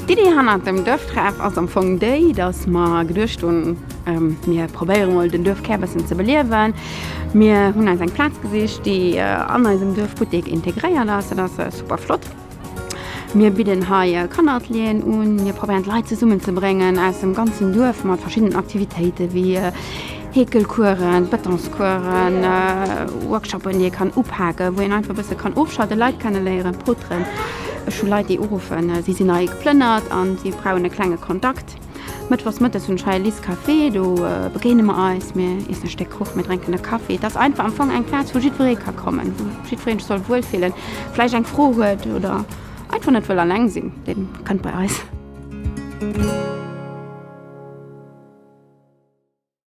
D'Iddi hannert dem Duerftreff ass am Fong déi, dass mer geduecht hunn, mir probéiere mol den Duerfkär bëssen ze beliewen. Mir hunn eis eng Plaz gesicht, déi an eisem Duerfbuttek integréiert ass. Dat ass super flott. Mir bidden hei Kanneratelieren un, mir probéieren d'Leit zesummenzebréngen aus dem ganzen Duerf mat verschiddenen Aktivitéite wéi Heekelcoursen, Betonscoursen, Workshoppen, déi ee kann upaken, wou een einfach e bësse kann ofschalten, Leit kenneléieren, poteren. Ech hu Leit, déi uruffen, si sinn hei geplënnert a si brauchen e klenge Kontakt. Mëttwochs mëttes hunn ech hei e Liz Café, do begéine mer eis, mir iessen e Stéck Kuch, mir drénken e Kaffi. Et ass einfach am Fong eng Plaz, wou jiddweree ka kommen, wou jiddweree sech soll wuelfillen, vläicht eng Fro huet oder einfach net wëll alleng sinn, dee kënnt bei eis.